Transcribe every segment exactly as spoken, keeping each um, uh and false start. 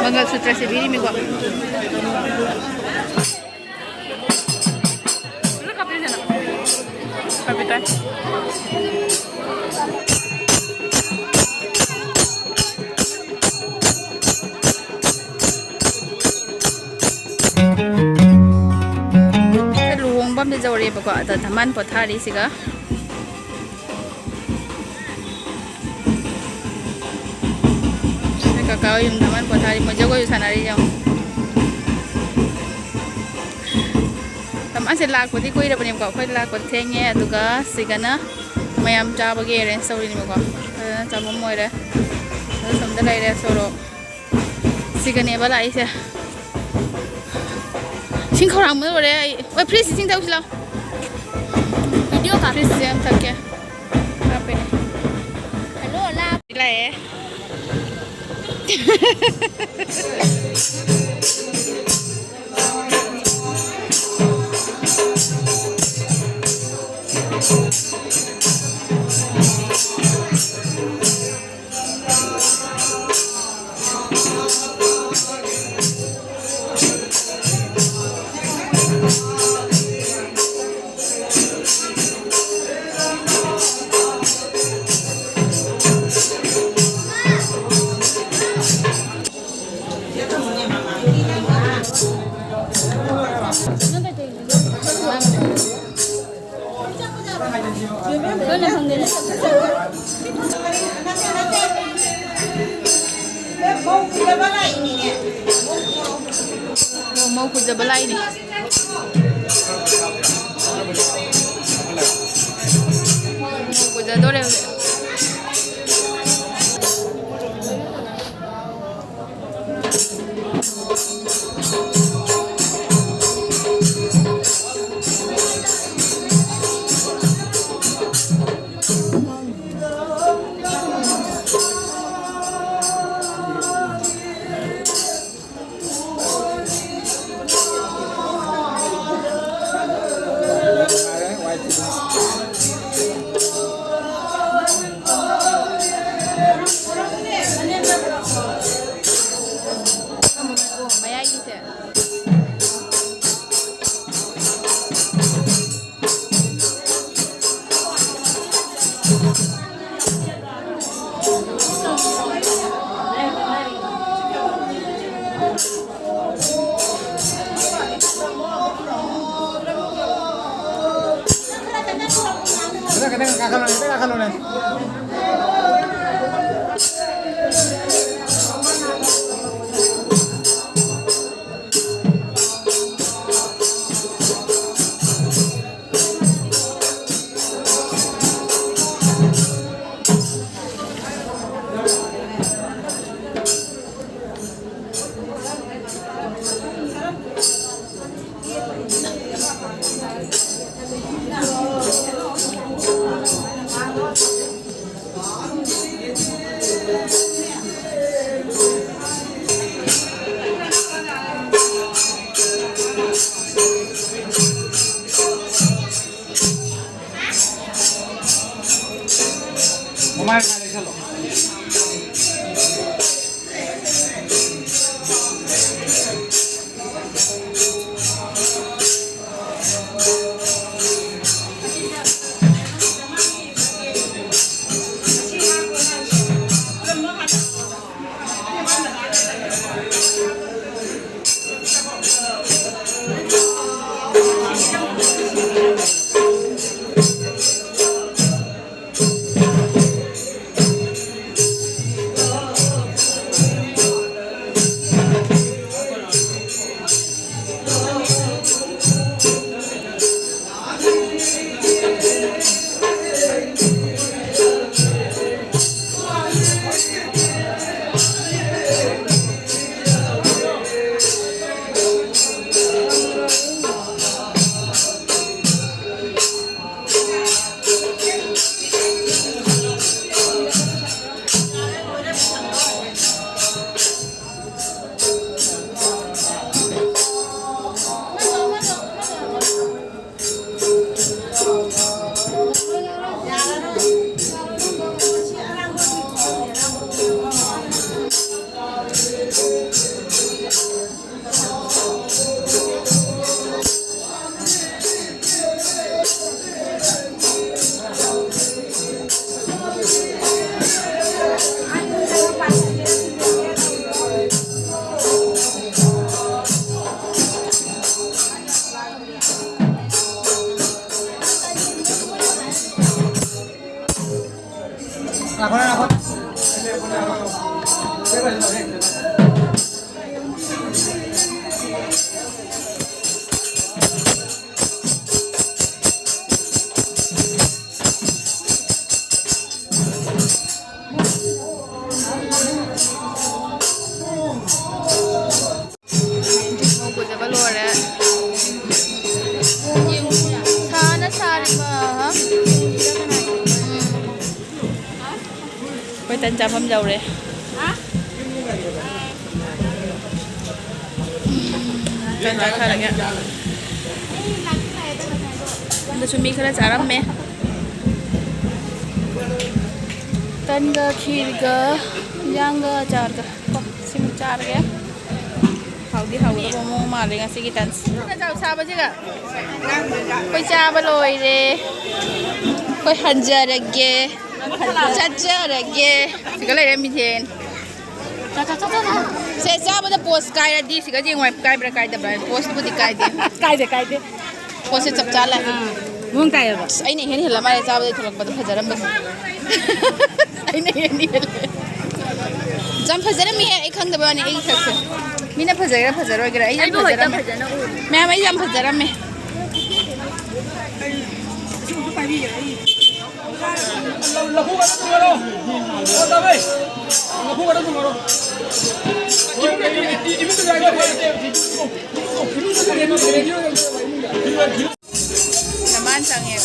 ꯃꯪꯒꯜ ꯁꯨꯇ꯭ꯔ ꯁꯦ ꯄꯤꯔꯤꯃꯤꯀꯣ꯫ ꯍꯥꯏꯐꯦꯠꯇꯪ꯫ ꯂꯨꯍꯣꯡꯕ ꯑꯝꯗ ꯌꯧꯔꯦꯕꯀꯣ, ꯑꯗ ꯙꯃꯥꯟ ꯄꯣꯊꯥꯔꯤꯁꯤꯒ꯫ ꯀꯀꯥ ꯍꯣꯏ ꯌꯨꯝꯗ ꯃꯥꯅ ꯄꯣꯊꯥꯔꯤ, ꯃꯣꯏ ꯖꯒꯣꯏꯁꯨ ꯁꯥꯟꯅꯔꯤ ꯌꯦꯡꯉꯣ꯫ ꯃꯥꯁꯦ ꯂꯥꯛꯄꯗꯤ ꯀꯨꯏꯔꯕꯅꯦꯕꯀꯣ, ꯑꯩꯈꯣꯏ ꯂꯥꯛꯄ ꯊꯦꯡꯉꯦ꯫ ꯑꯗꯨꯒ ꯁꯤꯒꯅ ꯃꯌꯥꯝ ꯆꯥꯕꯒꯤ ꯑꯦꯔꯦꯟꯖ ꯇꯧꯔꯤꯅꯦꯕꯀꯣ꯫ ꯑꯗꯨꯅ ꯆꯥꯐꯝ ꯑꯣꯏꯔꯦ꯫ ꯑꯗꯨ ꯁꯣꯝꯗ ꯂꯩꯔꯦ ꯁꯣꯔꯣꯛ꯫ ꯁꯤꯒꯅꯦꯕ ꯂꯥꯛꯏꯁꯦ꯫ ꯏꯁꯤꯡ ꯈꯧꯔꯥꯡꯕꯅ ꯂꯣꯏꯔꯦ ꯑꯩ꯫ ꯍꯣꯏ, ꯐ꯭ꯔꯤꯖ ꯏꯁꯤꯡ ꯊꯛꯎꯁꯤ ꯂꯥꯎ꯫ ꯚꯤꯗꯤꯑꯣ ꯀꯥꯞꯄꯤ꯫ ꯐ꯭ꯔꯤꯖꯁꯦ ꯌꯥꯝ ꯊꯛꯀꯦ꯫ ꯀꯥꯞꯄꯤꯅꯦ꯫ ꯍꯜꯂꯣ, ꯂꯥ꯫ ꯂꯥꯛꯑꯦ꯫ ꯃꯧ ꯄꯨꯖꯕ ꯂꯥꯛꯏꯅꯦ꯫ ꯃꯧ ꯄꯨꯖꯗꯣꯔꯦ ꯍꯧꯖꯤꯛ꯫ ꯀꯥꯈꯠꯂꯣꯅꯦ, ꯍꯦꯛꯇ ꯀꯥꯈꯠꯂꯣꯅꯦ꯫ ꯉꯧꯕꯁꯦꯒ ꯂꯣꯏꯔꯦ꯫ ꯁꯥꯅ ꯁꯥꯔꯤꯕ꯫ ꯎꯝ꯫ ꯑꯩꯈꯣꯏ ꯇꯟ ꯆꯥꯐꯝ ꯌꯧꯔꯦ꯫ ꯇꯟ ꯆꯥꯊꯔꯒꯦ꯫ ꯑꯗꯨꯁꯨ ꯃꯤ ꯈꯔ ꯆꯥꯔꯝꯃꯦ꯫ ꯇꯟꯒ ꯈꯤꯔꯒ ꯏꯟꯖꯥꯡꯒ ꯑꯆꯥꯔꯒ꯫ ꯀꯣ, ꯁꯤꯃ ꯆꯥꯔꯒꯦ꯫ ꯍꯥꯎꯗꯤ ꯍꯥꯎꯒꯗꯕ ꯃꯑꯣꯡ ꯃꯥꯜꯂꯦ ꯉꯁꯤꯒꯤ ꯇꯟꯁꯦ꯫ ꯆꯥꯛ ꯆꯥꯕꯁꯤꯒ꯫ ꯑꯩꯈꯣꯏ ꯆꯥꯕ ꯂꯣꯏꯔꯦ꯫ ꯑꯩꯈꯣꯏ ꯍꯟꯖꯔꯒꯦ꯫ ꯆꯠꯆꯔꯒꯦ꯫ ꯁꯤꯒ ꯂꯩꯔꯦ ꯃꯤꯊꯦꯟ꯫ ꯆꯥ, ꯆꯥ, ꯆꯥ, ꯆꯥ, ꯆꯥ꯫ ꯁꯦ, ꯆꯥꯕꯗ ꯄꯣꯁ ꯀꯥꯏꯔꯗꯤ ꯁꯤꯒ ꯌꯦꯡꯉꯨ ꯀꯥꯏꯕ꯭ꯔꯥ ꯀꯥꯏꯗꯕ꯭ꯔꯥ? ꯄꯣꯁꯄꯨꯗꯤ ꯀꯥꯏꯗꯦ꯫ ꯀꯥꯏꯗꯦ, ꯀꯥꯏꯗꯦ꯫ ꯄꯣꯁꯁꯦ ꯆꯞ ꯆꯥ ꯂꯥꯛꯑꯦ꯫ ꯑꯥ, ꯃꯑꯣꯡ ꯇꯥꯏꯌꯦꯕ꯫ ꯑꯁ, ꯑꯩꯅ ꯏꯍꯦꯟ ꯍꯦꯜꯂ ꯃꯥꯜꯂꯦ ꯆꯥꯕꯗ ꯊꯣꯛꯂꯛꯄꯗ ꯐꯖꯔꯝꯕꯁꯦ꯫ ꯑꯩꯅ ꯏꯍꯦꯟ ꯍꯦꯜꯂꯦ꯫ ꯌꯥꯝ ꯐꯖꯔꯝꯃꯤꯍꯦ, ꯑꯩ ꯈꯪꯗꯕ ꯋꯥꯅꯤ, ꯑꯩꯒꯤ ꯁꯛꯁꯦ꯫ ꯃꯤꯅ ꯐꯖꯒꯦꯔꯥ ꯐꯖꯔꯣꯏꯒꯦꯔꯥ, ꯑꯩ ꯌꯥꯝ ꯑꯩꯕꯨ ꯍꯦꯛꯇ ꯐꯖꯔꯝꯃꯦ꯫ ꯐꯖꯅ ꯎꯔꯦ꯫ ꯃꯌꯥꯝ, ꯑꯩ ꯌꯥꯝ ꯐꯖꯔꯝꯃꯦ꯫ ꯂꯐꯨ ꯈꯔ ꯇꯨꯝꯍꯜꯂꯣ꯫ ꯑꯣ, ꯇꯥꯃꯣ꯫ ꯂꯐꯨ ꯈꯔ ꯇꯨꯝꯍꯜꯂꯣ꯫ ꯏꯃꯨꯡꯗ, ꯏꯃꯨꯡꯗ ꯆꯪꯉꯛꯑꯣ꯫ ꯏꯃꯨꯡꯗ ꯆꯪꯉꯛꯑꯣ꯫ ꯏꯃꯨꯡꯗ꯫ ꯃꯥꯅ ꯆꯪꯉꯦ꯫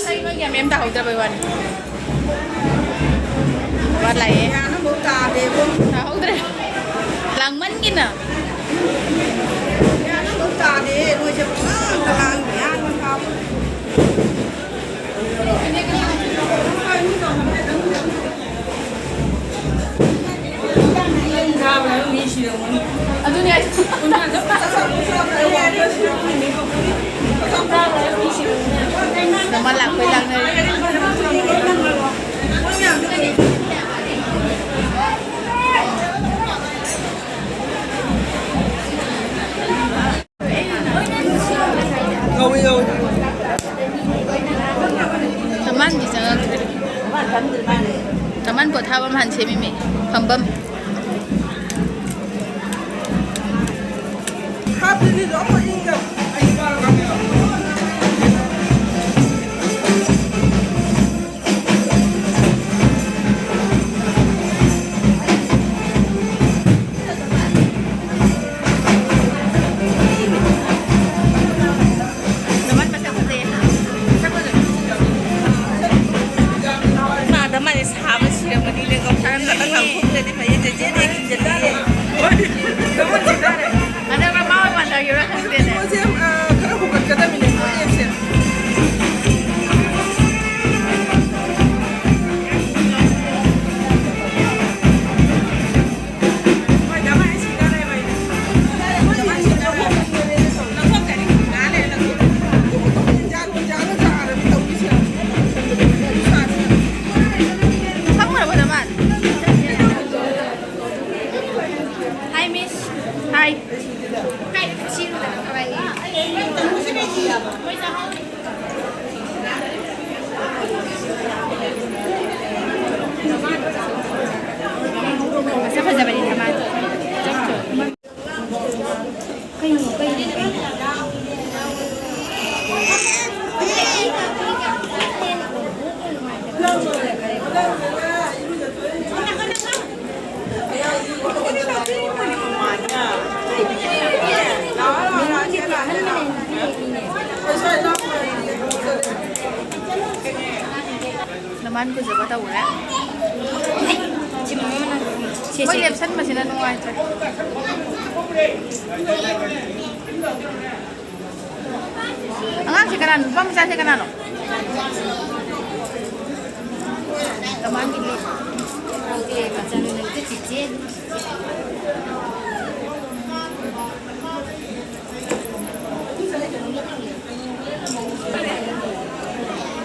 ꯑꯩ ꯅꯣꯏꯒꯤ ꯌꯥꯝ ꯌꯥꯝ ꯇꯥꯍꯧꯗꯕꯩ ꯋꯥꯅꯤ꯫ ꯋꯥꯠꯂꯥꯛꯑꯦ꯫ ꯇꯥꯍꯧꯗ꯭ꯔꯦ꯫ ꯂꯥꯡꯃꯟꯒꯤꯅ꯫ ꯇꯥꯗꯦ, ꯅꯣꯏꯁꯦ ꯄꯉꯥꯡꯗ ꯉꯥꯡꯉꯤ, ꯉꯥꯡꯕ ꯐꯥꯎ꯫ ꯑꯗꯨꯅꯦ ꯍꯥꯏꯁꯦ꯫ ꯅꯃ ꯂꯥꯛꯄꯩ ꯂꯥꯡꯅꯔꯤ꯫ ꯌꯧꯏ, ꯌꯧꯏ꯫ ꯆꯃꯥꯟꯗꯤ ꯆꯪꯉꯛꯇ꯭ꯔꯦ꯫ ꯆꯃꯥꯟ ꯄꯣꯊꯥꯐꯝ ꯍꯥꯟꯅ ꯁꯦꯝꯃꯤꯃꯤ꯫ ꯐꯝꯐꯝ꯫ ꯍꯥꯞꯄꯤꯅꯤ, ꯂꯣꯏ ꯏꯪꯗ꯫ ꯏꯃꯥꯗ ꯃꯥꯗꯤ ꯁꯥꯕ ꯁꯤꯔꯝꯒꯅꯤꯅꯦꯀꯣ꯫ ꯐꯤꯂꯝ ꯈꯛꯇꯪ ꯂꯪꯊꯣꯛꯇ꯭ꯔꯗꯤ ꯐꯩꯌꯦ, ꯆꯦꯆꯦꯅ ꯍꯦꯛ ꯊꯤꯟꯖꯤꯜꯂꯛꯑꯦ꯫ ꯍꯟꯗꯛ ꯃꯥ ꯑꯣꯏ ꯃꯥꯟꯊꯈꯤꯕ꯭ꯔꯥ ꯈꯪꯗꯦꯅꯦ꯫ ꯃꯣꯏꯁꯦ, ꯑ, ꯈꯔ ꯍꯨꯒꯠꯀꯗꯕꯅꯦ, ꯃꯣꯏ ꯑꯦꯞꯁꯦ꯫ ꯈꯪꯈ꯭ꯔꯕꯣ ꯅꯃꯥꯟ? Hi, Miss. Hi. Hi, Miss. ꯃꯁꯛ ꯐꯖꯕꯅꯤ ꯅꯃꯥꯟ꯫ ꯀꯩꯅꯣ, ꯀꯩꯅꯣ, ꯀꯩꯅꯣ? ꯅꯃꯥꯟ ꯀꯨꯖꯕ ꯇꯧꯔꯦ꯫ ꯁꯤ ꯃꯣꯏ ꯃꯣꯏꯅ ꯁꯤ, ꯁꯤ꯫ ꯃꯣꯏ ꯂꯦꯞꯁꯟꯕꯁꯤꯅ ꯅꯨꯡꯉꯥꯏꯇ꯭ꯔꯦ꯫ ꯑꯉꯥꯡꯁꯦ ꯀꯅꯥꯅꯣ? ꯅꯨꯄꯥ ꯃꯆꯥꯁꯦ ꯀꯅꯥꯅꯣ? ꯀꯃꯥꯟꯒꯤ ꯂꯦꯞ꯫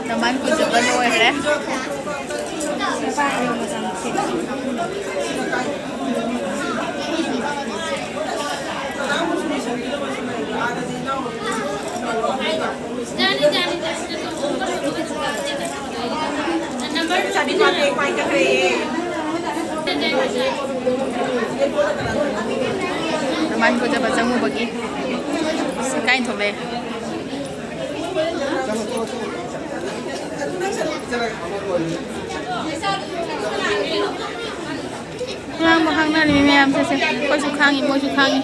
ꯀꯃꯥꯟ ꯀꯨꯏꯗꯕ ꯂꯣꯏꯈ꯭ꯔꯦ꯫ ꯃꯃꯥꯟ ꯀꯣꯏꯖꯕ ꯆꯪꯉꯨꯕꯒꯤ ꯏꯀꯥꯏ ꯊꯣꯛꯂꯛꯑꯦ꯫ ꯈꯥꯡꯕ ꯈꯪꯅꯔꯤꯕ ꯃꯌꯥꯝꯁꯦ, ꯁꯦ, ꯑꯩꯈꯣꯏꯁꯨ ꯈꯥꯡꯉꯤ, ꯃꯣꯏꯁꯨ ꯈꯥꯡꯉꯤ꯫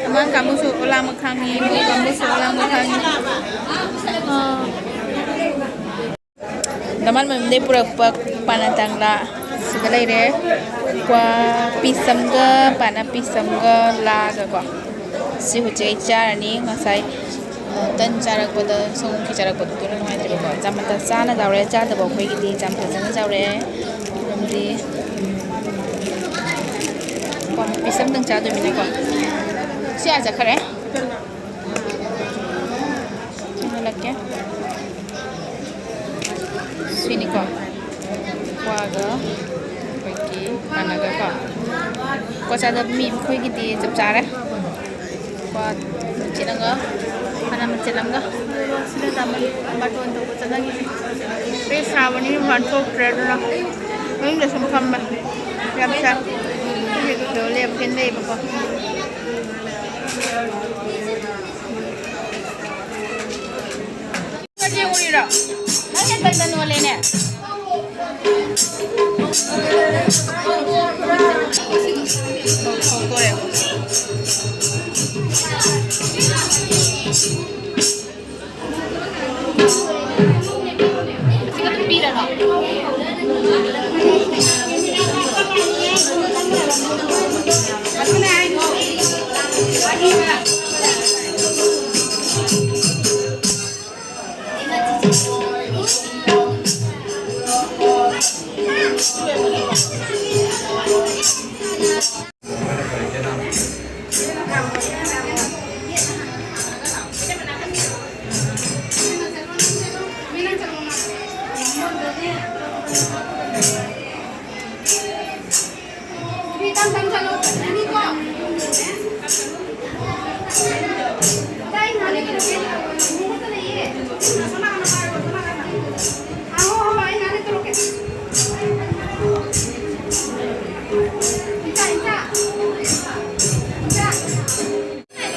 ꯑꯉꯥꯡ ꯀꯥꯡꯕꯨꯁꯨ ꯑꯣꯂꯥꯡꯕ ꯈꯥꯡꯉꯤ, ꯃꯣꯏ ꯀꯥꯡꯕꯨꯁꯨ ꯑꯣꯂꯥꯡꯕ ꯈꯥꯡꯉꯤ꯫ ꯑꯥ꯫ ꯗꯃꯥꯟ ꯃꯌꯨꯝꯗꯩ ꯄꯨꯔꯛꯄ ꯄꯥꯅꯥ ꯇꯥꯡꯂꯥ ꯁꯤꯗ ꯂꯩꯔꯦ꯫ ꯀ꯭ꯋꯥ ꯄꯤꯁ ꯑꯃꯒ, ꯄꯥꯅꯥ ꯄꯤꯁ ꯑꯃꯒ, ꯂꯥꯒꯀꯣ꯫ ꯁꯤ ꯍꯧꯖꯤꯛ ꯑꯩ ꯆꯥꯔꯅꯤ꯫ ꯉꯁꯥꯏ, ꯑ, ꯇꯟ ꯆꯥꯔꯛꯄꯗ, ꯁꯪꯒꯣꯝ ꯈꯤꯔ ꯆꯥꯔꯛꯄꯗꯣ ꯑꯗꯨꯅ ꯅꯨꯡꯉꯥꯏꯇ꯭ꯔꯦꯕꯀꯣ꯫ ꯆꯥꯃꯇ ꯆꯥꯅ ꯆꯥꯎꯔꯦ, ꯆꯥꯗꯕ ꯑꯩꯈꯣꯏꯒꯤꯗꯤ ꯆꯥꯃꯇ ꯆꯥꯅ ꯆꯥꯎꯔꯦ꯫ ꯑꯗꯨꯗꯤ, ꯀꯣ, ꯄꯤꯁ ꯑꯃꯇꯪ ꯆꯥꯗꯣꯏꯅꯤꯅꯀꯣ꯫ ꯁꯤ ꯑꯥ ꯆꯠꯈ꯭ꯔꯦ꯫ ꯆꯤꯡꯍꯜꯂꯛꯀꯦ꯫ ꯁꯤꯅꯤꯀꯣ꯫ ꯀ꯭ꯋꯥꯒ ꯑꯩꯈꯣꯏꯒꯤ ꯄꯥꯅꯥꯒꯀꯣ꯫ ꯀ꯭ꯋꯥ ꯆꯥꯗꯕ ꯃꯤ ꯑꯩꯈꯣꯏꯒꯤꯗꯤ ꯆꯞ ꯆꯥꯔꯦ꯫ ꯀ꯭ꯋꯥ ꯃꯆꯦꯠ ꯑꯃꯒ, ꯄꯥꯅꯥ ꯃꯆꯦꯠ ꯑꯃꯒ꯫ ꯁꯤꯅ ꯇꯥꯃꯣ ꯕꯥꯔꯇꯣꯟ ꯇꯧꯕ ꯆꯠꯅꯈꯤꯅꯤ꯫ ꯑꯩ ꯁꯥꯕꯅꯤꯅ ꯃꯄꯥꯟ ꯊꯣꯛꯇ꯭ꯔꯦ, ꯑꯗꯨꯅ ꯃꯅꯨꯡꯗ ꯁꯨꯝ ꯐꯝꯕ꯫ ꯌꯥꯝ ꯁꯥ-, ꯍꯧꯖꯤꯛ ꯂꯦꯞ ꯐꯦꯟ ꯂꯩꯌꯦꯕꯀꯣ꯫ ꯌꯦꯡꯉꯨꯔꯤꯔꯣ? ꯅꯪ ꯍꯦꯟ ꯇꯟ ꯇꯟ ꯑꯣꯜꯂꯦꯅꯦ꯫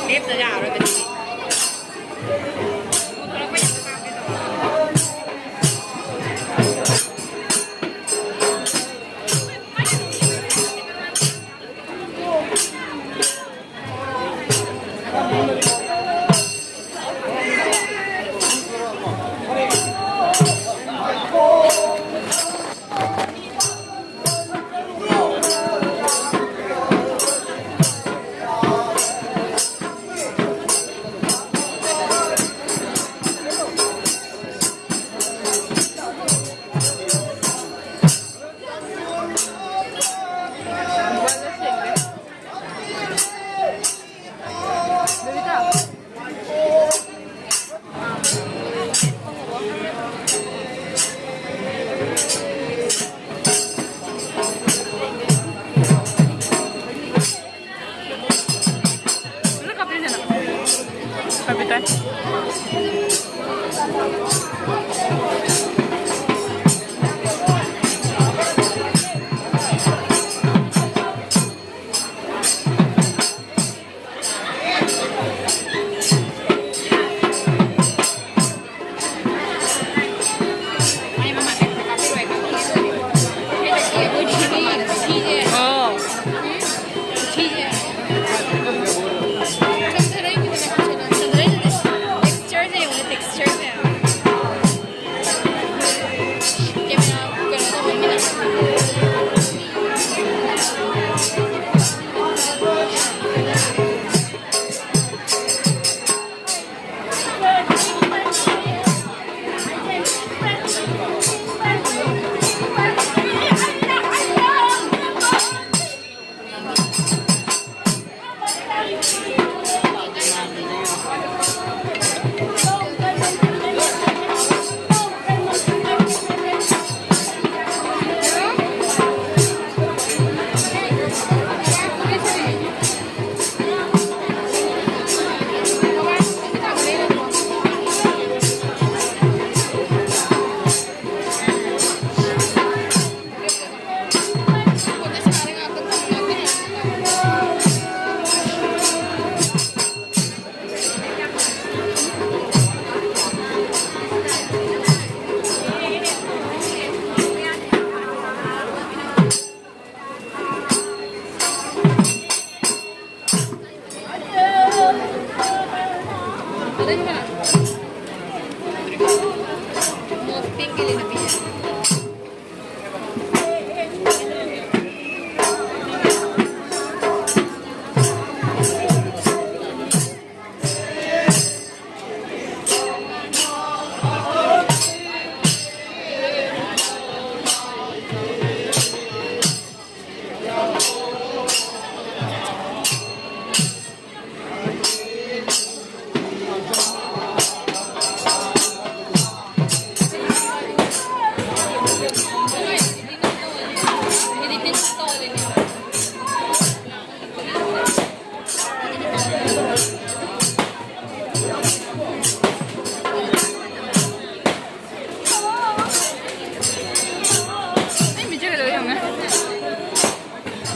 ꯂꯦꯞꯇ ꯌꯥꯔꯔꯣꯏ ꯉꯁꯤꯗꯤ꯫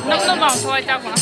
ꯅꯪ ꯅꯪ ꯂꯥꯎ ꯊꯋꯥꯏ ꯆꯥꯛꯄ꯫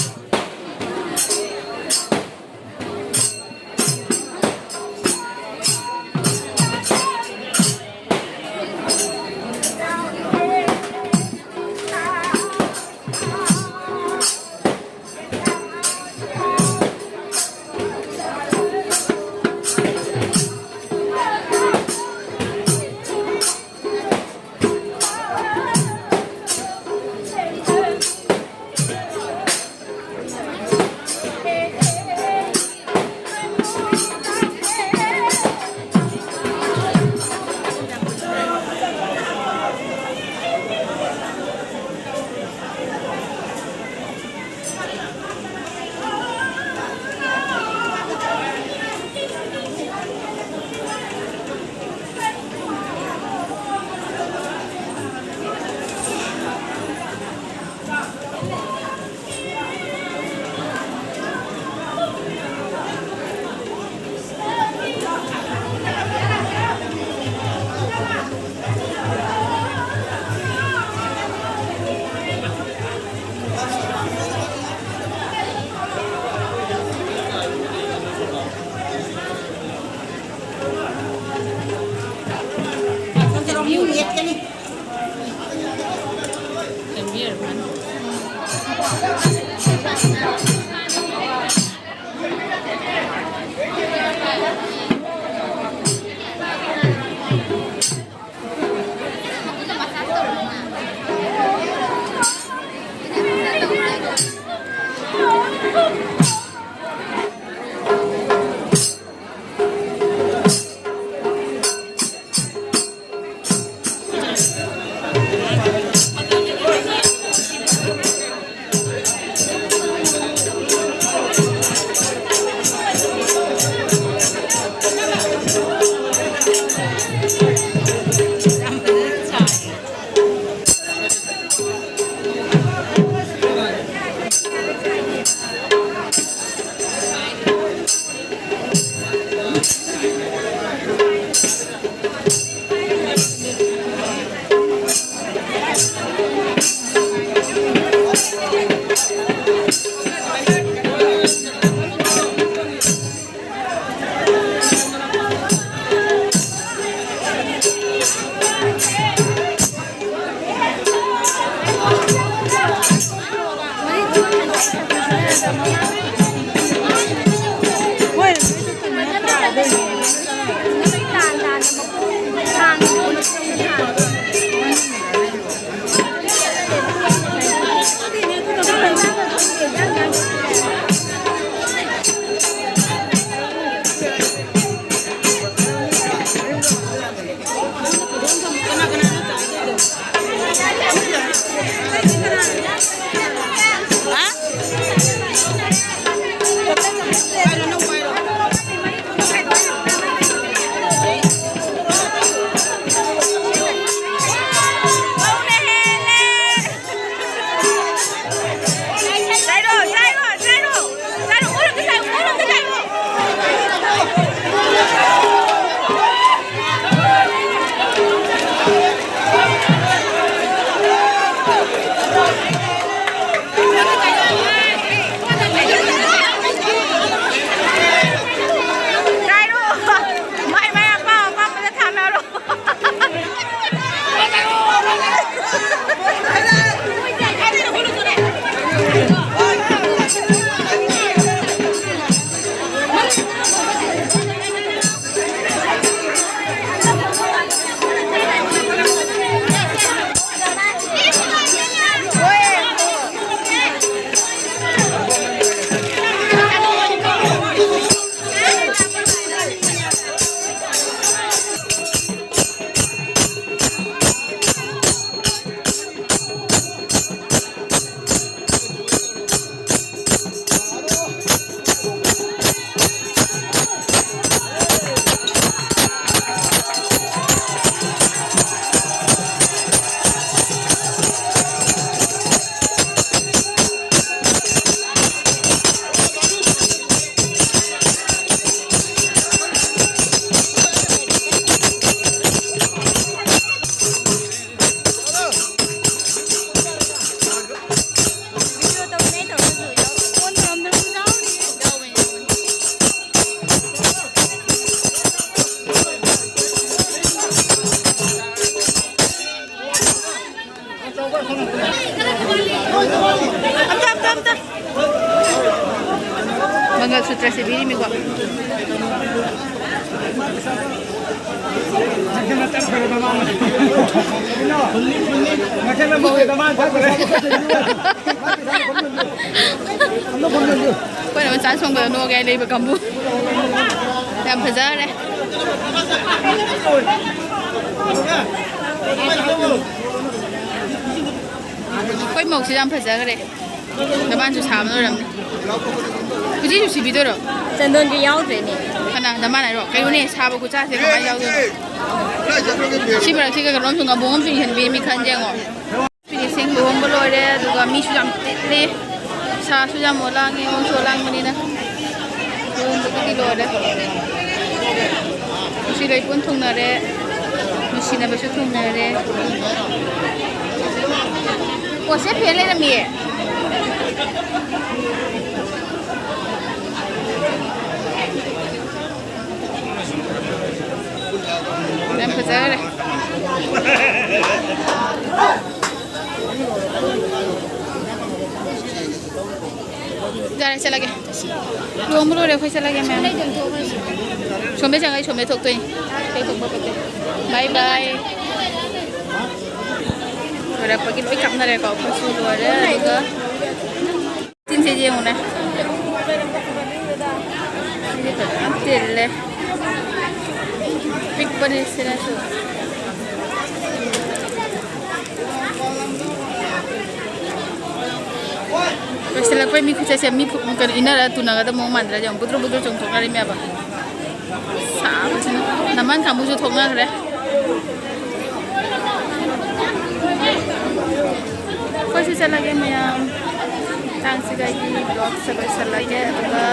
ꯁꯨꯇ꯭ꯔꯁꯦ ꯄꯤꯔꯤꯃꯤꯀꯣ꯫ ꯑꯩꯈꯣꯏꯅ ꯃꯆꯥ ꯁꯣꯡꯕꯗ ꯅꯣꯛꯑꯒꯦ ꯍꯥꯏ ꯂꯩꯕ ꯀꯥꯡꯕꯨ꯫ ꯌꯥꯝ ꯐꯖꯈ꯭ꯔꯦ꯫ ꯑꯩꯈꯣꯏ ꯃꯧꯁꯤ ꯌꯥꯝ ꯐꯖꯈ꯭ꯔꯦ꯫ ꯅꯕꯥꯟꯁꯨ ꯁꯥꯕ ꯂꯣꯏꯔꯝꯅꯤ꯫ ꯍꯧꯖꯤꯛꯁꯨ ꯁꯤꯕꯤꯗꯣꯏꯔꯣ? ꯆꯟꯗꯣꯟꯒꯤ ꯌꯥꯎꯗ꯭ꯔꯦꯅꯦ꯫ ꯀꯅꯥ? ꯅꯕꯥꯟ ꯍꯥꯏꯔꯣ? ꯀꯩꯅꯣꯅꯦ, ꯁꯥꯕ ꯈꯨꯠꯁꯥꯁꯦ ꯀꯃꯥꯏꯅ ꯌꯥꯎꯗꯣꯏꯅꯣ? ꯁꯤ ꯃꯔꯛꯁꯤꯒ ꯀꯩꯅꯣꯝꯁꯨ ꯉꯥꯕꯣꯡ ꯑꯃꯁꯨ ꯏꯟꯁꯤꯟꯕꯤꯔꯝꯃꯤ ꯈꯟ ꯌꯦꯡꯉꯣ꯫ ꯐꯤꯅꯤꯁꯤꯡ ꯂꯨꯍꯣꯡꯕ ꯂꯣꯏꯔꯦ, ꯑꯗꯨꯒ ꯃꯤꯁꯨ ꯌꯥꯝ ꯇꯤꯠꯂꯤ꯫ ꯁꯥꯁꯨ ꯌꯥꯝ ꯑꯣꯂꯥꯡꯉꯦ, ꯃꯑꯣꯡꯁꯨ ꯑꯣꯂꯥꯡꯕꯅꯤꯅ꯫ ꯂꯨꯍꯣꯡꯕꯒꯤꯗꯤ ꯂꯣꯏꯔꯦ꯫ ꯎꯆꯤ ꯂꯩꯄꯨꯟ ꯊꯨꯡꯅꯔꯦ, ꯅꯨꯡꯁꯤꯅꯕꯁꯨ ꯊꯨꯡꯅꯔꯦ꯫ ꯄꯣꯠꯁꯦ ꯐꯦꯟ ꯂꯩꯔꯝꯃꯤꯌꯦ꯫ ꯌꯥꯝ ꯐꯖꯈ꯭ꯔꯦ꯫ ꯌꯥꯔꯦ, ꯆꯠꯂꯒꯦ꯫ ꯂꯨꯍꯣꯡꯕ ꯂꯣꯏꯔꯦ, ꯑꯩꯈꯣꯏ ꯆꯠꯂꯒꯦ, ꯃꯌꯥꯝ꯫ ꯁꯣꯝꯗ ꯆꯪꯉꯒ ꯑꯩ ꯁꯣꯝꯗ ꯊꯣꯛꯇꯣꯏꯅꯤ꯫ ꯀꯩ ꯊꯣꯛꯄ ꯐꯠꯇꯦ꯫ ꯕꯥꯏ ꯕꯥꯏ꯫ ꯂꯣꯏꯔꯛꯄꯒꯤ ꯂꯣꯏ ꯀꯥꯞꯅꯔꯦꯀꯣ, ꯑꯩꯈꯣꯏꯁꯨ ꯂꯣꯏꯔꯦ꯫ ꯑꯗꯨꯒ ꯇꯤꯟꯁꯦ ꯌꯦꯡꯉꯨꯅꯦ꯫ ꯁꯤꯗꯤ ꯐꯖꯅ ꯇꯤꯜꯂꯦ꯫ ꯄꯤꯛꯄꯅꯤ ꯁꯤꯅꯁꯨ꯫ ꯂꯣꯏꯁꯤꯜꯂꯛꯄꯩ ꯃꯤ ꯈꯨꯠꯆꯠꯁꯦ ꯃꯤ ꯐꯨ-, ꯀꯩꯅꯣ, ꯏꯟꯅꯔ ꯇꯨꯅꯒꯗꯕ ꯃꯑꯣꯡ ꯃꯥꯟꯗ꯭ꯔꯥ? ꯌꯦꯡꯉꯨ, ꯕꯨꯗ꯭ꯔꯨ ꯕꯨꯗ꯭ꯔꯨ ꯆꯣꯡꯊꯣꯛꯅꯔꯤꯃꯦꯕ꯫ ꯁꯥꯕꯁꯤꯅ꯫ ꯅꯃꯥꯟ ꯀꯥꯡꯕꯨꯁꯨ ꯊꯣꯛꯅꯈ꯭ꯔꯦ꯫ ꯑꯩꯈꯣꯏꯁꯨ ꯆꯠꯂꯒꯦ ꯃꯌꯥꯝ꯫ ꯃꯇꯥꯡꯁꯤꯗ ꯑꯩꯒꯤ vlogꯁꯦ ꯂꯣꯏꯁꯤꯜꯂꯒꯦ꯫ ꯑꯗꯨꯒ